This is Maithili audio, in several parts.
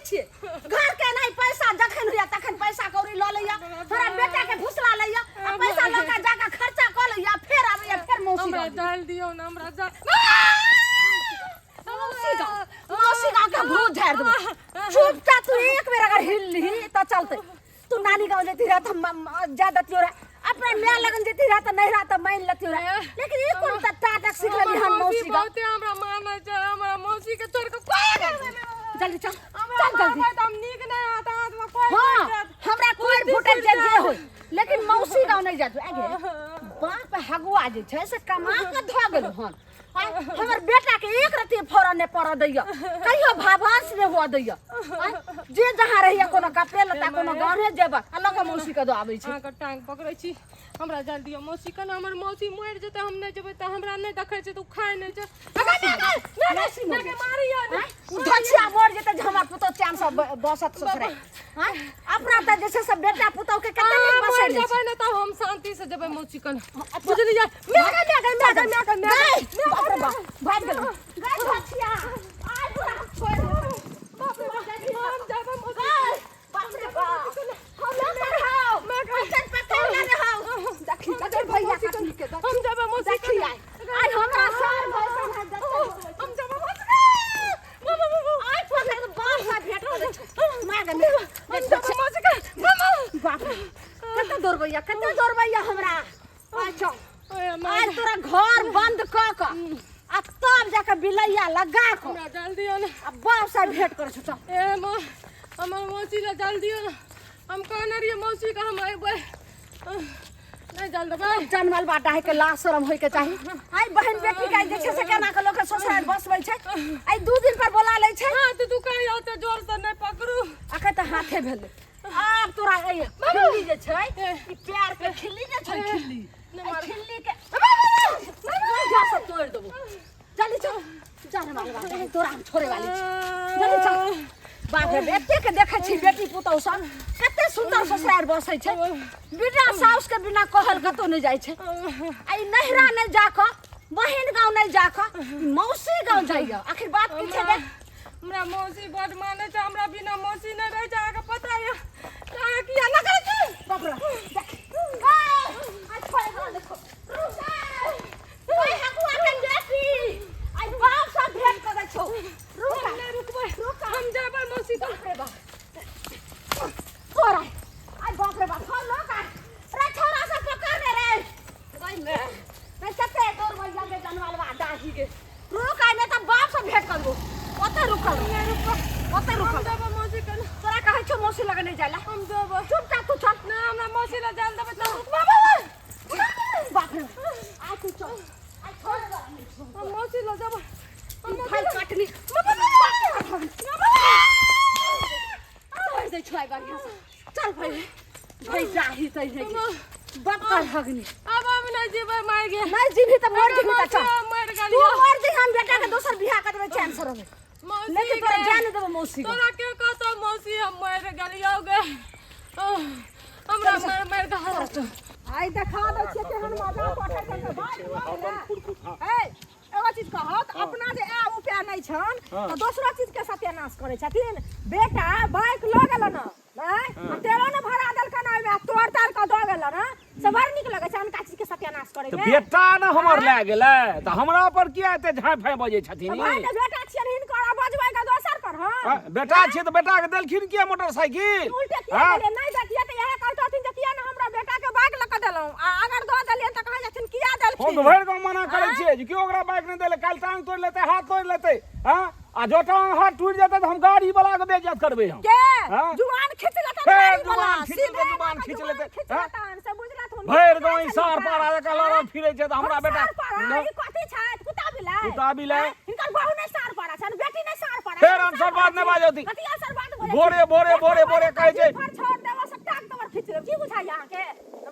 छियै घर के नहीं पैसा जखन होइया तखन पैसा कौड़ी लऽ लैया तोरा बेटा के फुसला लैया आ पैसा लऽ के जाके खर्चा कऽ लैया फेर आबैया फेर मौसी हमरा गाँव डाल दियौ ने हमरा जा मौसी गाँव मौसी गाँव के भूत झाड़ि देबो चुपचाप तू एक बेर अगर हिलली तऽ चलते तू नानी गाँव जेती रह तऽ जा देतियो रह अपना माय लगन जेती रह तऽ नहीं रह तऽ मान लेतियो रह लेकिन ई कोन तऽ टाटक सीख लेली हम मौसी गाँव बहुते हमरा मानै छै हमरा मौसी के छोड़ के कोई घर में नहीं जल्दी चल हमरा चल जल्दी मानै तऽ हम नीक नहि हाथ हाथ में कोई हाँ हमरा कोई फूटल जे जे होय लेकिन मौसी गाँव नहीं जातू आगे बाप हगुआ जे छै से कमा के धऽ गेल हन आँय, हमर बेटा के एक रत्ती फोड़ऽ नहि पड़ऽ दैया कहियो भाभांस नहि हुअ दैया आँय, जे जहाँ रहैया कोनो कपड़े लत्ता कोनो गाने जेबर आ लऽ कऽ मौसी के दऽ आबै छै अहाँके टांग पकड़ै छी हमरा जल दियौ मौसी के ने हमर मौसी मरि जेतै हम नहि जेबै तऽ हमरा नहि देखै छै तऽ ओ खाइ नहि छै मौसी मरि जेतै। आँय, उ धछिया मर जेतै जे हमर पुतोह चैन से बसत ससुराल आँय, अपना तऽ जे छै से बेटा पुतोह के कते नीक अहाँ बसै मरि छै जेबै ने तब हम शान्ति से जेबै मौसी कन बुझलियै माय गे माय गे माय गे माय गे माय गे बाप रे बाप भागि गेलौ गै धछिया आइ तोरा हम छोड़ि देबौ बाप रे बाप हम जेबै मौसी गै बाप रे बाप हम लऽ रहौ कंचन पकड़ ले रहौ देखी देखी भैया काटनी के देखी हम जेबै मौसी देखी आइ आइ हमरा सार भैसन है जते हम जेबै मौसी मामा मामा आइ पकड़ के बाप सा भेट करै छौ माय गे हम जेबै मौसी के मामा बाप रे कते दौड़बैया कते दौड़बैया हमरा अच्छा ओए माय आज तोरा घर बंद क क आ तब जाके बिलैया लगा क हमरा जल दियौ ने आ बाप से भेंट कर छौ चल ए माँ हमर मौसी लए जल दियौ ने हम कहने रहियै मौसी के हम अयबै नहि जल देबै जनमल बाटा है के लाज शरम होय के चाही आई बहन बेटी के जे छै से केना के लोक ससुराल बसबै छै आई दू दिन पर बोला लै छै हाँ तऽ तू कही ओते जोर से नहि पकड़ू अखन तऽ हाथे भेलै आब तोरा ए खिल्ली जे छै ई प्यार के खिल्ली जे छै खिल्ली एहि खिल्ली के जा सब तोड़ देबो जल्दी चल जाने वाला बात है तोरा हम छोड़े वाली छी जल्दी चल बाप रे एते के देखै छी बेटी पुतहु सब कते सुंदर ससुराल बसै छै बिना साउस के बिना कहल कतौ नहि जाइ छै आ ई नैहरा नहि जा कऽ बहिन गाँव नहि जा कऽ ई मौसी गाँव जाइया आखिर बात की छै रे हमरा मौसी बड मानै छै हमरा बिना मौसी नहि रहै छै अहाँके पता यऽ तऽ अहाँ किया नहि करै छी बाप रे देख आइ छोड़े वाला देखो रुक जा ओए हकुआ के बेटी आइ बाप से भेंट करै छौ रुक हम नहि रुकबै हम जेबै मौसी कन बाप रे बाप तोरा आइ बाप रे बाप हम लोग आइ रे छोरा सब पकड़ ले रे गई में मैं कते दौड़बै लगे जनवालवा डाही के रुक आइ नहीं तऽ बाप से भेंट करबो ओते रुकल नहि रुकबै ओते हम रुकल जेबै मौसी कन तोरा कहै छौ मौसी लग नहि जाय ला हम जेबै चुपचाप तू चल नहि हमरा मौसी लग जाय देबै तऽ रुकबै बाप रे आइ तू चल आइ छोड़ दे हम मौसी लग जेबै हम मौसी भाई काटनी तोड़ दै छौ आइ बढ़िआँ से चल भाई भाई जाही तै है बाप का हगनी अब हम नहि जेबै माय गे नहीं जीभी तऽ मर जीभी तऽ चल मर तू गेलियो मर जी हम बेटा के दोसर बियाह कर देबै चैन से रहबै मौसी लेकिन तोरा गे। जान देबो मौसी के। तोरा के कहतो मौसी हम मर गेलियो गे आह, हमरा मर मर के हालत आइ देखा दै छियै केहन मजा पठै छै तऽ बात भऽ गेलै। ए, एगो चीज कहत अपना जे आय उपाय नहि छन तऽ दोसरो चीज के सत्यानाश करै छथिन बेटा बाइक लऽ गेलन आँय आ तेलो ने भरा देलकन ओहिमे आ तोड़ ताड़ कऽ दऽ गेलन हँ से बड़ नीक लगै छै अनका चीज के सत्यानाश करै तऽ मे बेटा ने हमर लए गेलै तऽ हमरा पर किया एते झाँपि फाँपि बजै छथिन तऽ ई? भाय के बेटा छियनि हिनकर आ बजबै के दोसर पर हँ हँ, बेटा छियै तऽ बेटा के देलखिन किया मोटरसाइकिल उल्टे किया हँ? देलियै नहि दैतियै तऽ इएह कहतथिन जे किया ने हमरा बेटा के बाइक लऽ कऽ देलहुँ आ अगर दऽ देलियै तऽ कहै छथिन किया हम देलखिन तऽ भरि गाँव मना करै छियै जे केओ ओकरा बाइक नहि देले काल्हि टांग तोड़ि लेतै हाथ तोड़ि लेतै हँ आ जो टांग हाथ टूटि जेतै तऽ हम गाड़ी वाला के बेइज्जत करबै हम के हाँ? जुबान खींच लेतन फेर गाड़ी वाला जुबान खींच सीधे लेतै, जुबान लऽ कऽ खींच जुबान लेतै, खींच हाँ? लेतन से बुझलथुन भरि गाँव ई सार पारा जकाँ लड़ल फिरै छै तऽ हमरा बेटा सार पारा ई कथी छै कुत्ता बिलाइ कुत्ता बिलाइ। हाँ? हिनकर बहू नहि सार पारा छनि बेटी नहि सार पारा फेर छनि, अनसर सार बात नहि पारा बाजौती। कथी अनसर बात बोलै भोरे, छी? भोरे, भोरे, भोरे कहै छै। पर छोड़ देबो से टांग तोड़ खींच लेब की बुझाइया अहाँके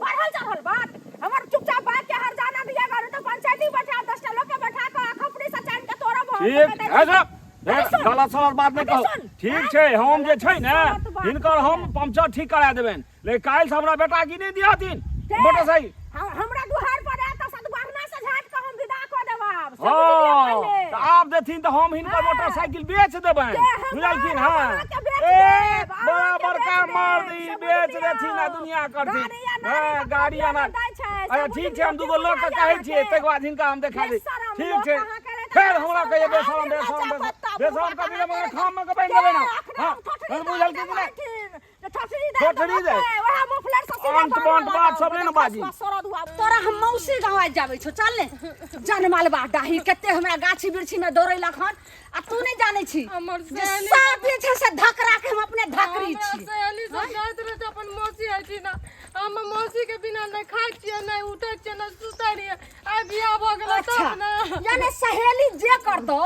बढ़ल चढ़ल बात हमर चुपचाप बात के हर जाना दिया करू तऽ पंचायती बैठा 10 टा लोक के बैठा कऽ खपड़ी से चानि के तोड़ब हम। ठीक है सब अरे सुन। गलत सलत बात नहि अरे कहू सुन। ठीक छै हम जे छै ने गलत बात हिनकर हम पंचर ठीक करा देबनि लेकिन काल्हि से हमरा बेटा की नहि दिहथिन के? मोटरसाइकिल हमरा दुहार पर आयत तऽ सदबहना से झाँट कऽ हम विदा कऽ देब आब से बुझि लिअ हँ पहिले। तऽ आब देथिन तऽ हम हिनकर हाँ। मोटरसाइकिल बेच देबनि के हम बुझलखिन हम हँ अहाँके बेच बेच ए देब, बड़ा अहाँके बड़का बेच देब, मर्द ई से बेच बुझि देथिन आ लियौ। दुनिया करथिन। गाड़ी आ नारी हाँ, के गाड़ी ककरो आना नहि दै छै, से अच्छा बुझि ठीक छै, हम लियौ, दूगो की लोक के बुझाइए कहै छियै, अहाँके? ताहिके बाद हिनका हम देखा दै। बेशरम ठीक लोक छै, अहाँके रहै तऽ फेर हमरा बेशरम कहियै तऽ बेशरम आबि बेशरम गेल बेशरम पत्ता, बेशरम बुढ़बा कथी के कहाँ खाम में के बान्हि के देबै ना। अखने हाँ, हम ठोठरी तहन दऽ बुझल कि देब नहि? एहिठिन। जे ठोठरी दऽ ठोठरी देब दे। ओतै, ओएह मुफलर से सीधे अंट बान्हऽ बंट बात लागब। सब नहि ने बाजी। सरद हुआ। तोरा हम मौसी गाँव आबि जाबै छौ, चल ने। जनमालबा डाही कते हमरा गाछी वृक्षी में दौड़ेलक हन आ तू नहि जानै छी हमर जे सहेली साफ जे छै से धकरा के हम अपने धकरी हमरा छी। सहेली सब जाइत रहै छै अपन मौसी एहिठिना। हम मौसी के बिना नहि खाइ छियै, नहि उठै छियै, नहि सुतै रहियै। आइ बियाह भऽ गेलै अच्छा तब ने। यानी सहेली जे करतौ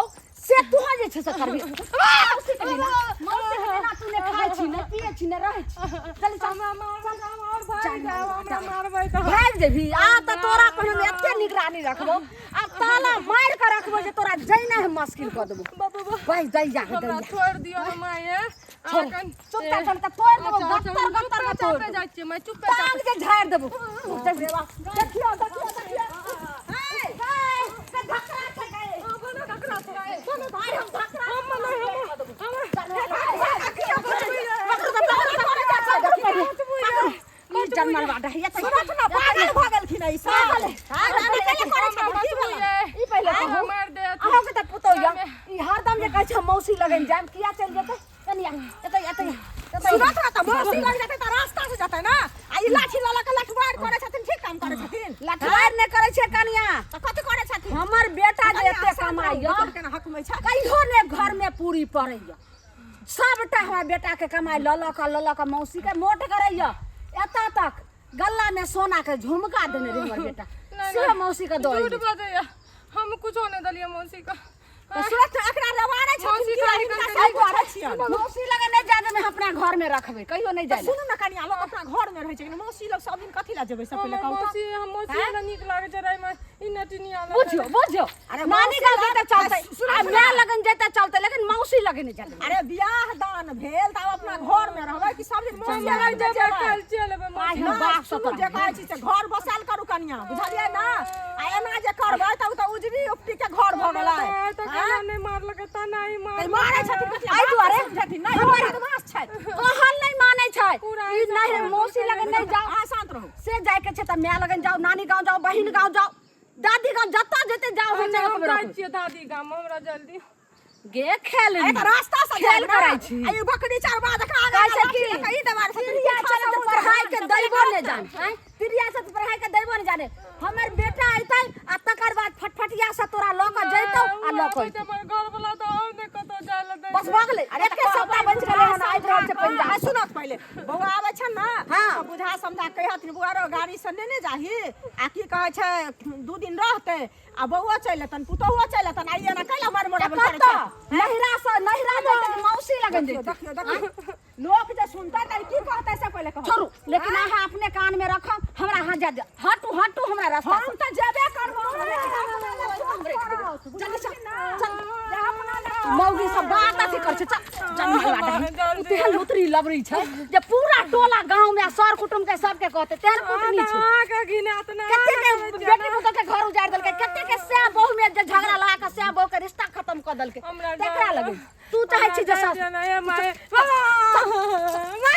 से तू जे छै से करबी। मौसी के बिना, मौसी के बिना तू नहि खाइ छी, नहि पियै छी, नहि रहै छी। चल चल। हमरा मारबै तऽ हम आओर भागि चल, जायब, हमरा चल। मारबै तऽ भागि जेबही आ तऽ तोरा पर हम एते निगरानी रखबो आ ताला मारि के रखबो जे तोरा जैना हम मुश्किल कऽ देबो। बाबा बाबा, बस दैया के हमरा दैया। छोड़ि दियौ ने माये। छोड़, चुपचाप हम तऽ तोड़ि देबो, अच्छा, अच्छा, गत्तर हम गत्तर के चुपे तोड़ि चापे देबो। जाइ छियै माय, चुपे चापे। टांग जे झाड़ि देबो। देखियौ देखियौ देखियौ। ए, ए, के धकरा छै गै। भाई हम धकरा सुनत ना, पागल भऽ गेलखिन ई सब। हाँ, नानी कहिया करै छथिन, की भेलै? ई पहिले कहू, मारि देत। अहाँके तऽ पुतहु यऽ, ई हरदम जे कहै छै हम मौसी लगन जायब, किया चलि जेतै? कनि आ, एतै एतै एतै। सुनत ना, तऽ मौसी लग जेतै तऽ रास्ता से जेतै ना। आ ई लाठी लऽ लऽ के लठवार करै छथिन, ठीक काम करै छथिन? लठवार नहि करै छै कनिया। तऽ कथी करै छथिन? हमर बेटा जे कनिया, एते शान्त रहू, कमाइया, देखियौ केना हकमै छै। कहियो ने घर में पूरी पड़ैया। सबटा हमरा बेटा के कमाई लऽ लऽ कऽ लऽ लऽ कऽ मौसी के मोट करैया। एतऽ तक गल्ला में सोना के झुमका देने रहे हमर बेटा, नहि, से नहि, मौसी के दऽ झूठ एलियै। बजैया, हम कुछो नहि देलियै मौसी के। तऽ सुनत ना, एकरा रवाड़ै छथिन मौसी की? खाली हिनका करके सही पूछै छियनि। मौसी लगे नहि जाय देबै, हम अपना घर में रखबै, कहियो नहि जाय। सुनू ने कनिया, लोक अपना घर में रहै छै, लेकिन मौसी लोग सब दिन कथी लए जेबै सब पहिले हमर कहू तऽ? मौसी, हम मौसी हमरा नीक लागै छै रहैमे, ई नटिनिया लग। बुझियो बुझियो। अरे नानी मौसी गाँव लग- जेतै चलतै, सुनू, आ सुनू। माय लगन जेतै चलतै, लेकिन मौसी लगे नहि जाय देबै। अरे बियाह दान भेल तऽ आब अपना घर में रहबै कि सब दिन मौसी हमरा लग जेबै जेबै? काल्हि चलि एबै मौसी। आइ हम नहि, बाप सँ सुनू जे कहै छी से घर बसायल करू कनिया, बुझलियै ने? आ एना जे करबै तब तऽ उजरी उपटी के घर भऽ गेलै। आइ तऽ केना नहि मारलकै, तना ही तऽ मारलकै। मारै छथिन कथी? एहि दुआरे छथिन नहि, हमर बदमाश छथि। कहल नहि मानै छै। पूरा ई नहि मौसी लगन नहि जाउ। अहाँ शान्त रहू। से जायके छै तऽ माय लगन जाउ, नानी गाँव जाउ, बहिन गाँव जाउ, दादी गाँव, जतऽ जेतै जाउ, हम नहि हम रखबै। जाइ छियै दादी गाम, हमरा जल्दी गे खेल अरे तऽ रास्ता से खेल जायब ना। करै छी। आ ई बकरी चरबा जकाँ आगाँ कहै छै लाठी कि लऽ कऽ ई देवार छथिन, तिरिया पीछा चले से तऽ ओ पढ़ाई के चले दैबो नहि जाने। आँय, तिरिया से तऽ पढ़ाई के दैबो नहि जाने। हमर बेटा अयतै आ तकर बाद फटफटिया से तोरा लऽ कऽ जैतौ आ लऽ कऽ अयतौ। हमर घर वाला तऽ और नहि कतौ जाय लए दै। बस भऽ गेलै, एके सप्ताह बचि गेलै हन, आबि रहल छै पंजाब। आ सुनत पहिले बौआ आबै छै ने। हाँ। तऽ बुझा समझा कहथिन, बौआ रो गाड़ी से नेने जाही आ की कहै छै 2 दिन रहतै आ बौआ चलि एतन, पुतोहुओ चलि एतन। आ ई एना कैला मारि मोड़ाबल करै कतऽ छै? नहिरा से नहिरा जैतै कि मौसी लगन देखियौ जैतै? देखियौ देखियौ, लोक जे सुनतै तऽ ई की कहतै से पहिले कहू। छोड़ू, लेकिन अहाँ अपने कान में रखब, हमरा अहाँ जा हटू हटू हमरा रास्ता से। हम तऽ जेबे करबो, लेकिन अपना लए चुप करत, चल चल बुझलखिन ना? चल। जे अपना लए मौगी सब बात अथी कर छै। चल चल मरवा दही। उ तेहन लुतरी लबरी छै जे पूरा टोला गांव में आ सर कुटुम के सबके कहते, तेहन कुटनी छै। अहाँके घिनात ना। कते के बेटी पुतोह के घर उजाड़ि देलकै, कते के सैह बहू में जे झगड़ा लगा के सैह बहू के रिश्ता खत्म कऽ देलकै। हमरा तेकरा लगे तू चाहै छी जे सास माय।